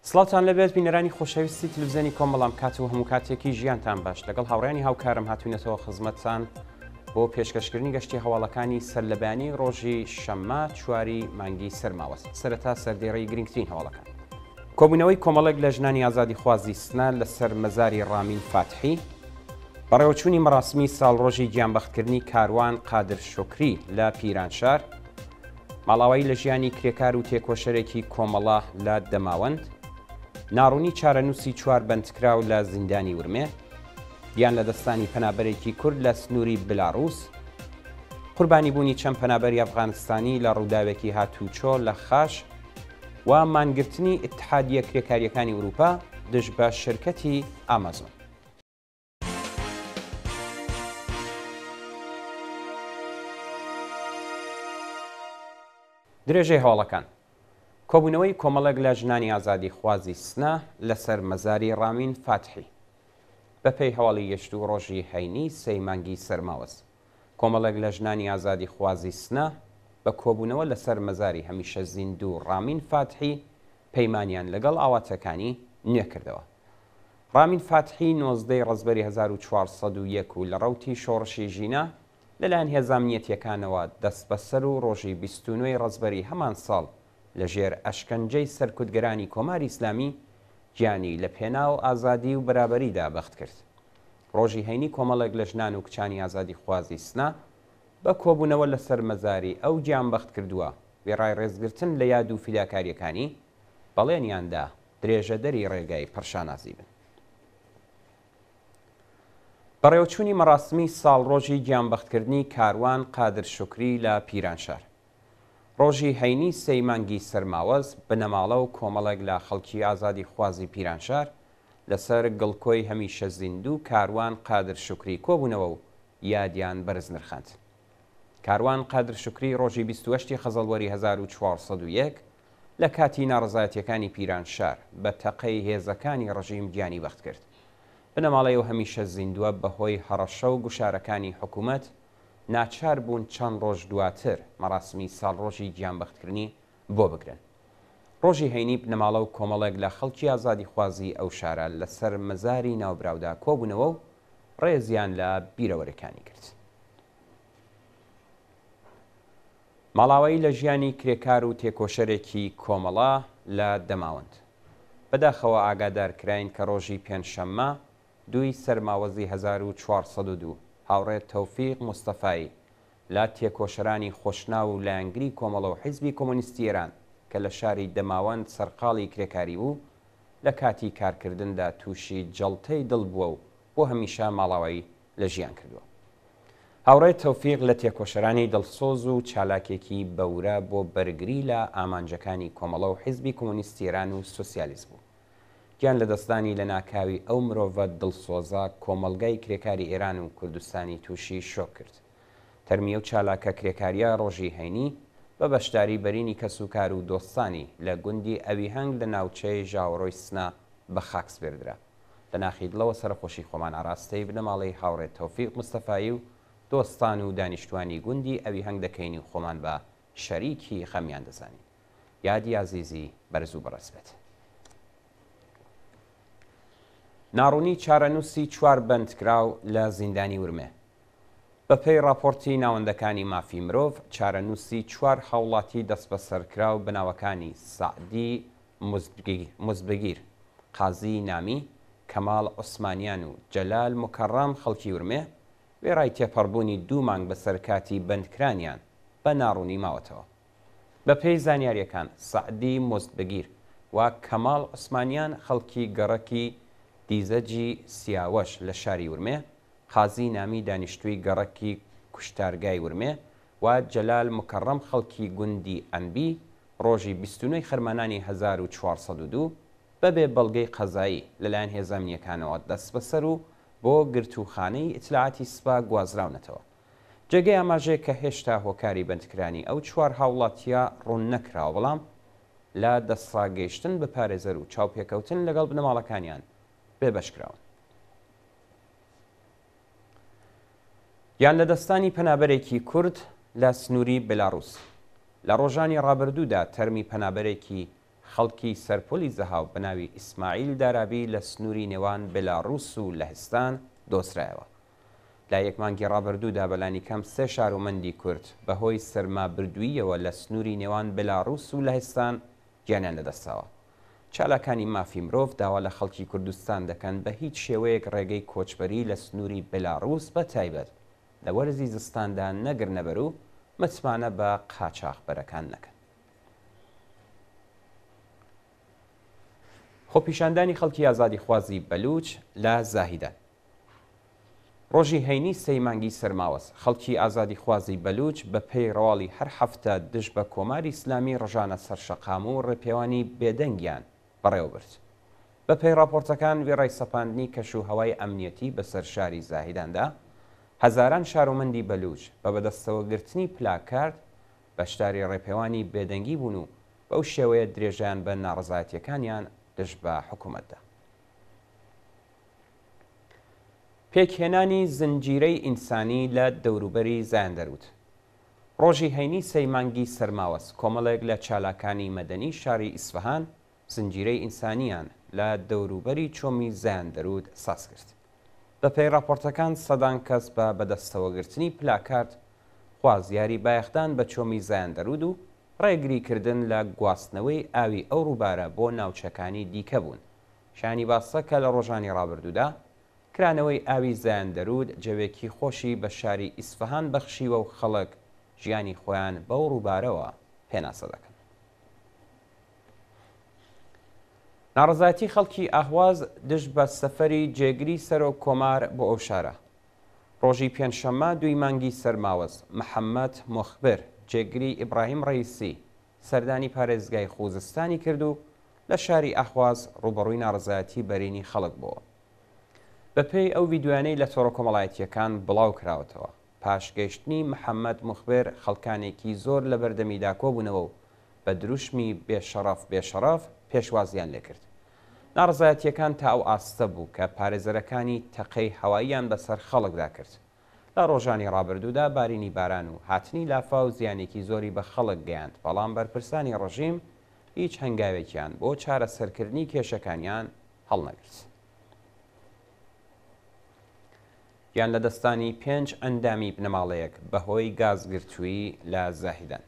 سڵاوتان لەبێت بینەرانی خۆشەویستی تلویزیۆنی کۆمەڵام کات و هەموو کاتێکی ژیانتان باش لەگەڵ هاوڕیانی هاوکارم هاتوینەتەوە خزمەتتان بۆ پێشکەشکردنی گەشتی هەواڵەکانی سەرلەبەیانی ڕۆژی شەممە چواری مانگی سەرماوەز سەرەتا سەردێڕی گرنگترین هەواڵەکان. کۆبوونەوەی کۆمەڵێک لە ژنانی ئازادیخوازی سنە لەسەر مەزاری ڕامین فاتحی، بەڕێوەچوونی مەراسمی ساڵڕۆژی گیانبەختکردنی کاروان قادر شوکری لە پیرانشار، ماڵاوایی لە ژیانی کرێکار و تێکۆشەرێکی کۆمەڵە لە دەماوەند، ناڕوونی چارەنووسی چوار بەندکراو لە زیندانی ورمێ، گیان لەدەستدانی پەنابەرێکی کورد لە سنووری بلاڕووس، قوربانیبوونی چەند پەنابەری ئەفغانستانی لە ڕووداوێکی هاتووچۆ لە خاش و مانگرتنی ئیتحادیە کرێکارییەکانی ئورووپا دژ بە شرکەتی ئامازۆن. درێژەی هەواڵەکان. کۆبوونەوەی کۆمەڵێک لە ژنانی ئازادیخوازی سنە لەسەر مەزاری ڕامین فاتحی. بەپێی هەواڵی گەشتوو ڕۆژی هەینی سێی مانگی سەرماوەز، کۆمەڵێک لە ژنانی ئازادیخوازی سنە بە کۆبوونەوە لەسەر مەزاری هەمیشە زیندوو ڕامین فاتحی پەیمانیان لەگەڵ ئاواتەکانی نوێ کردەوە. ڕامین فاتحی 19 ی ڕەزبەری 1401 و لە ڕەوتی شۆڕشی ژینا لەلایەن هێزە ئەمنیەتییەکانەوە دەستبەسەر و ڕۆژی 29 ی ڕەزبەری هەمان ساڵ لەژێر ئەشکەنجەی سەرکوتگەرانی کۆماری ئیسلامی گیانی لە پێناو ئازادی و بەرابەریدا بەخت کرد. ڕۆژی هەینی کۆمەڵێک لە ژنان و کچانی ئازادیخوازی سنە بە کۆبوونەوە لەسەر مەزاری ئەو گیانبەختکردووە وێڕای ڕێزگرتن لە یاد و فیداکارییەکانی، بەڵێنیان دا درێژەدەری ڕێگای پڕشانازی بن. بەڕێوەچوونی مەڕاسمی ساڵڕۆژی گیانبەختکردنی کاروان قادر شوکری لە پیرانشار. ڕۆژی هەینی سێی مانگی سەرماوەز، بنەماڵە و کۆمەڵێک لە خەڵکی ئازادیخوازی پیرانشار لەسەر گڵکۆی هەمیشە زیندوو کاروان قادر شوکری کۆبوونەوە و یادیان بەرز نرخاند. کاروان قادر شوکری ڕۆژی 28 ی خەزەڵوەری 1401 لە کاتی ناڕەزایەتیەکانی پیرانشار بە تەقەی هێزەکانی ڕژیم گیانی بەخت کرد. بنەماڵەی ئەو هەمیشە زیندووە بەهۆی هەڕەشە و گوشارەکانی حکوومەت ناچار بوون چەند ڕۆژ دواتر مەراسمی ساڵڕۆژی گیانبەختکردنی بۆ بگرن. ڕۆژی هەینی بنەماڵە و کۆمەڵێک لە خەڵکی ئازادیخوازی ئەو شارە لەسەر مەزاری ناوبراودا کۆبوونەوە و ڕێزیان لە بیرەوەرەکانی گرت. ماڵاوایی لە ژیانی کرێکار و تێکۆشەرێکی کۆمەڵە لە دەماوەند. بەداخەوە ئاگادار کراین کە ڕۆژی پێنجشەممە دووی سەرماوەزی 1402 هاوڕێ تۆفیق مستەفایی لە تێکۆشەرانی خۆشناو و لایەنگری کۆمەڵە و حیزبی کۆمۆنیستی ئێران کە لە شاری دەماوەند سەرقاڵی کرێکاری بوو لە کاتی کارکردندا تووشی جەڵتەی دڵ بووە و بۆ هەمیشە ماڵاوایی لە ژیان کردووە. هاوڕێ تۆفیق لە تێکۆشەرانی دڵسۆز و چالاکێکی بەورە بۆ بەرگری لە ئامانجەکانی کۆمەڵە و حیزبی کۆمۆنیستی ئێران و سۆسیالیست بوو. گیان لەدەستدانی لەناکاوی ئەو مرۆڤە دڵسۆزە کۆمەڵگای کرێکاری ئێران و کوردستانی تووشی شۆک کرد. تەرمی ئەو چالاکە کرێکارییە ڕۆژی هەینی بە بەشداری بەرینی کەسوکار و دۆستانی لە گوندی ئەویهەنگ لە ناوچەی ژاوەرۆی سنە بە خاک سپێردرا. لە ناخی دڵەوە سەرەخۆشی خۆمان ئاراستەی بنەماڵەی هاوڕێ تۆفیق مستەفایی و دۆستان و دانیشتوانی گوندی ئەویهەنگ دەکەین و خۆمان بە شەریکی غەمیان دەزانین. یادی ئازیزی بەرز و بەڕێز بێت. ناڕوونی چارەنووسی چوار بەندکراو لە زیندانی ورمێ. بەپێی ڕاپۆرتی ناوەندەکانی مافی مرۆڤ، چارەنووسی چوار هاوڵاتی دەستبەسەرکراو بە ناوەکانی سەعدی مزبگیر، قازی نامی، کەماڵ عوسمانیان و جەلال موکەڕەم خەڵکی ورمێ، وێڕای تێپەڕبوونی دوو مانگ بەسەر کاتی بەندکرانیان، بە ناڕوونی ماوەتەوە. بەپێی زانیارییەکان، سەعدی مزدبگیر و کەماڵ عوسمانیان خەڵکی گەڕەکی دیزەجی سیاوەش لە شاری ورمێ، قازی نامی دانیشتووی گەڕەکی کوشتارگای ورمێ و جەلال موکەڕەم خەڵکی گوندی ئەنبی ڕۆژی 29 ی خەرمانانی 1402 بەبێ بەڵگەی قەزایی لەلایەن هێزە ئەمنییەکانەوە دەستبەسەر و بۆ گرتووخانەی ئیتلاعاتی سپا گوازراونەتەوە. جێگەی ئاماژەیە کە هێشتا هۆکاری بەندکرانی ئەو چوار هاوڵاتییە ڕوون نەکراوە، بەڵام لە دەستڕاگەیشتن بە پارێزەر و چاوپێکەوتن لەگەڵ بنەماڵەکانیان بێبەش کراون. گیانلەدەستدانی پەنابەرێکی کورد لە سنووری بێلاڕووس. لە ڕۆژانی ڕابردوودا تەرمی پەنابەرێکی. خەڵکی سەرپۆلی زەهاو بە ناوی ئیسماعیل دارابی لە سنووری نێوان بێلاڕووس و لەهستان دۆزرایەوە. لە یەک مانگی ڕابردوودا بەلانیکەم سێ شارۆمەندی کورد بەهۆی سەرمابردووییەوە لە سنووری نێوان بێلاڕووس و لەهستان گیانیان لەدەستداوە. چالاکانی مافی مرۆڤ داوا لە خەڵکی کوردستان دەکەن بە هیچ شێوەیەک ڕێگەی کۆچبەری لە سنووری بێلاڕووس بە تایبەت لە وەرزی زستاندا نەگرنەبەر و متمانە بە قاچاخبەرەکان نەکەن. خۆپیشاندانی خەڵکی ئازادیخوازی بەلووچ لە زاهیدان. ڕۆژی هەینی سێی مانگی سەرماوەز، خەڵکی ئازادیخوازی بەلووچ بە پێی ڕەواڵی هەر هەفتە دژ بە کۆماری ئیسلامی ڕژانە سەر شەقام و ڕێپێوانی بێدەنگیان بەڕێوە برد. بە پێی ڕاپۆرتەکان وێڕای سەپاندنی کەش و هەوای ئەمنیەتی بە سەر شاری زاهیداندا، هەزاران شارۆمەندی بەلووچ بە بەدەستەوەگرتنی پلاکارد بەشداری ڕێپێوانی بێدەنگی بوون و بەو شێوەیە درێژەیان بە ناڕەزایەتیەکانیان دژ بە حکوومەت دا. پێکهێنانی زنجیرەی ئینسانی لە دەوروبەری زایەندەروود. ڕۆژی هەینی سێی مانگی سەرماوەز، کۆمەڵێک لە چالاکانی مەدەنی شاری ئیسفەهان زنجیرەی ئینسانییان لە دەوروبەری چۆمی زایەندەروود ساز کرد. بەپێی ڕاپۆرتەکان سەدان کەس بە بەدەستەوەگرتنی پلاکارد خوازیاری بایەخدان بە چۆمی زایەندەروود و ڕێگریکردن لە گواستنەوەی ئاوی ئەو ڕووبارە بۆ ناوچەکانی دیکە بوون. شایانی باسە کە لە ڕۆژانی ڕابردوودا کرانەوەی ئاوی زایەندەروود جەوێکی خۆشی بە شاری ئیسفەهان بەخشیوە و خەڵک ژیانی خۆیان بەو ڕووبارەوە پێناسە دەکەن. ناڕەزایەتی خەڵکی ئەهواز دژ بە سەفەری جێگری سەرۆک کۆمار بۆ ئەو شارە. ڕۆژی پێنجشەممە دووی مانگی سەرماوەز، محەممەد موخبر، جێگری ئیبراهیم ڕەیسی، سەردانی پارێزگای خوزستانی کرد و لە شاری ئەهواز ڕووبەڕووی ناڕەزایەتی بەرینی خەڵک بۆوە. بەپێی ئەو ڤیدیۆیانەی لە تۆڕە کۆمەڵایەتییەکان بڵاو کراوەتەوە، پاش گەیشتنی محەمەد موخبر خەڵکانێکی زۆر لە بەردەمیدا کۆبوونەوە و بە دروشمی بێ شەڕەف بێ شەڕەف پێشوازییان لێکرد. ناڕەزایەتییەکان تا ئەو ئاستە بوو کە پارێزەرەکانی تەقەی هەواییان بەسەر خەڵکدا کرد. لە ڕۆژانی ڕابردوودا بارینی باران و هاتنی لافاو زیانێکی زۆری بە خەڵک گەیاند، بەڵام بەرپرسانی ڕژیم هیچ هەنگاوێکیان بۆ چارەسەرکردنی کێشەکانیان هەڵنەگرت. گیانلەدەستدانی پێنج ئەندامی بنەماڵەیەک بەهۆی گازگرتوویی لە زاهیدان.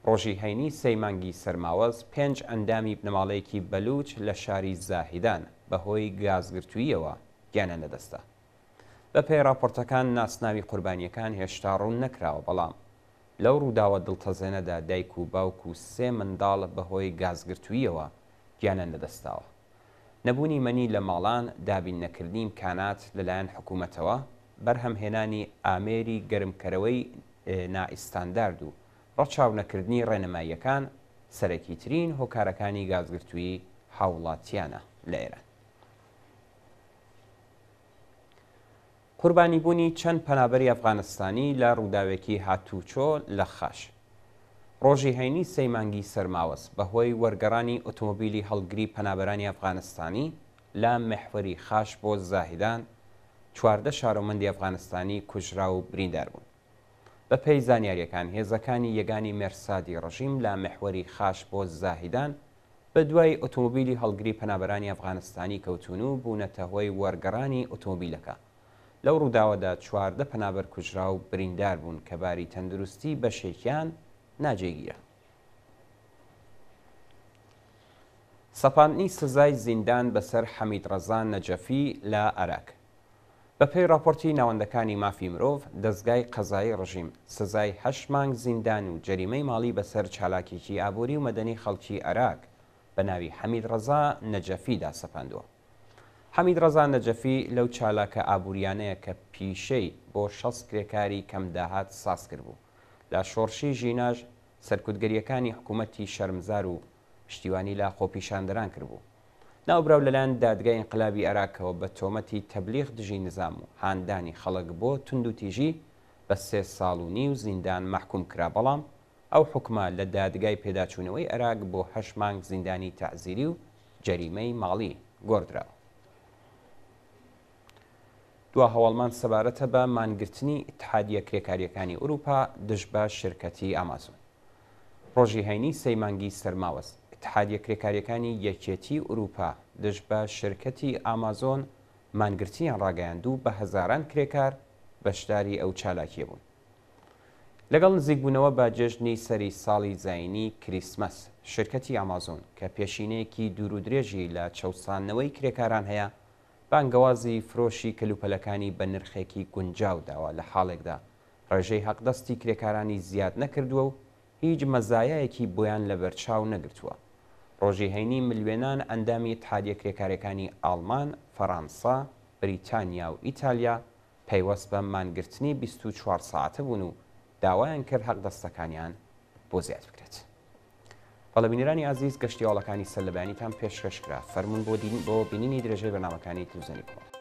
ڕۆژی هەینی سێی مانگی سەرماوەز، پێنج ئەندامی بنەماڵەیەکی بەلووچ لە شاری زاهیدان بەهۆی گازگرتووییەوە گیانیان لەدەستدا. بەپێی ڕاپۆرتەکان ناسناوی قوربانییەکان هێشتا ڕوون نەکراوە، بەڵام لەو ڕووداوە دڵتەزێنەدا دایک و باوک و سێ منداڵ بەهۆی گازگرتووییەوە گیانیان لەدەستداوە. نەبوونی مەنی لە ماڵان، دابین نەکردنی ئیمکانات لەلایەن حکوومەتەوە، بەرهەمهێنانی ئامێری گەرمکەرەوەی نائیستاندارد و ڕەچاو نەکردنی ڕێنماییەکان سەرەکیترین هۆکارەکانی گازگرتوویی هاووڵاتییانە لە ئێران. قوربانیبوونی چەند پەنابەری ئەفغانستانی لە ڕووداوێکی هاتووچۆ لە خاش. ڕۆژی هەینی سێی مانگی سەرماوەز، بەهۆی وەرگەڕانی ئۆتۆمۆبیلی هەڵگری پەنابەرانی ئەفغانستانی لە میحوەری خاش بۆ زاهیدان، 14 شارۆمەندی ئەفغانستانی کوژراو و بریندار بوون. بەپێی زانیارییەکان، هێزەکانی یەگانی مێرسادی ڕژیم لە میحوەری خاش بۆ زاهیدان بەدوای ئۆتۆمۆبیلی هەڵگری پەنابەرانی ئەفغانستانی کەوتوون و بوونەتە هۆی وەرگەڕانی ئۆتۆمۆبیلەکە. لەو ڕووداوەدا 14 پەنابەر کوژرا و بریندار بوون کە باری تەندروستی بەشێکیان ناجێگیرە. سەپاندنی سزای زیندان بەسەر حەمید ڕەزا نەجەفی لە ئەراک. بەپێی ڕاپۆرتی ناوەندەکانی مافی مرۆڤ، دەزگای قەزایی ڕژیم سزای هەشت مانگ زیندان و جەریمەی ماڵی بەسەر چالاکێکی ئابووری و مەدەنی خەڵکی ئەراک بە ناوی حەمید ڕەزا نەجەفی دا سەپاندووە. حەمید ڕەزا نەجەفی لەو چالاکە ئابوورییانەیە کە پیشەی بۆ 60 کرێکاری کەمداهات ساز کردبوو. لە شۆڕشی ژیناش سەرکوتگەرییەکانی حکوومەتی شەرمزار و پشتیوانی لە خۆپیشاندەران کردبوو. ناوبراو لەلایەن دادگای ئینقلابی ئەراکەوە بە تۆمەتی تەبلیغ دژی نزام و هاندانی خەڵک بۆ توندوتیژی بە سێ ساڵ و نیو زیندان مەحکوم کرا، بەڵام ئەو حوکمە لە دادگای پێداچوونەوەی ئەراک بۆ هەشت مانگ زیندانی تەعزیری و جەریمەی ماڵی گۆڕدراوە. دوا هەواڵمان سەبارەتە بە مانگرتنی ئیتحادیە کرێکارییەکانی ئورووپا دژ بە شرکەتی ئامازۆن. ڕۆژی هەینی سێی مانگی سەرماوەز. ئیتحادیە کرێکارییەکانی یەکێتی ئورووپا دژ بە شرکەتی ئامازۆن مانگرتنیان ڕاگەیاند و بە هەزاران کرێکار بەشداری ئەو چالاکییە بوون. لەگەڵ نزیکبوونەوە بە جێژنی سەری ساڵی زایینی کریسمەس، شرکەتی ئامازۆن کە پێشینەیەکی دوورودرێژی لە چەوساندنەوەی کرێکاران هەیە، بانگەوازی فرۆشی کەلوپەلەکانی بە نرخێکی گونجاو داوە لە حاڵێکدا ڕێژەی هەقدەستی کرێکارانی زیاد نەکردووە و هیچ مەزایایەکی بۆیان لەبەرچاو نەگرتووە. ڕۆژی هەینی ملیۆنان ئەندامی ئیتحادیە کرێکاریەکانی ئاڵمان، فەڕانسە، بریتانیا و ئیتالیا پەیوەست بە مانگرتنی 24 سەعاتە بوون و داوایان کرد حەقدەستەکانیان بۆ زیاد بکرێت. بەڵێ بینەرانی ئازیز گەشتی هەواڵەکانی سەر لە بەیانیتان پێشکەش کرا. فەرموون بۆ بینینی درێژەی بەرنامەکانی تلویزیۆنی کۆمەڵ.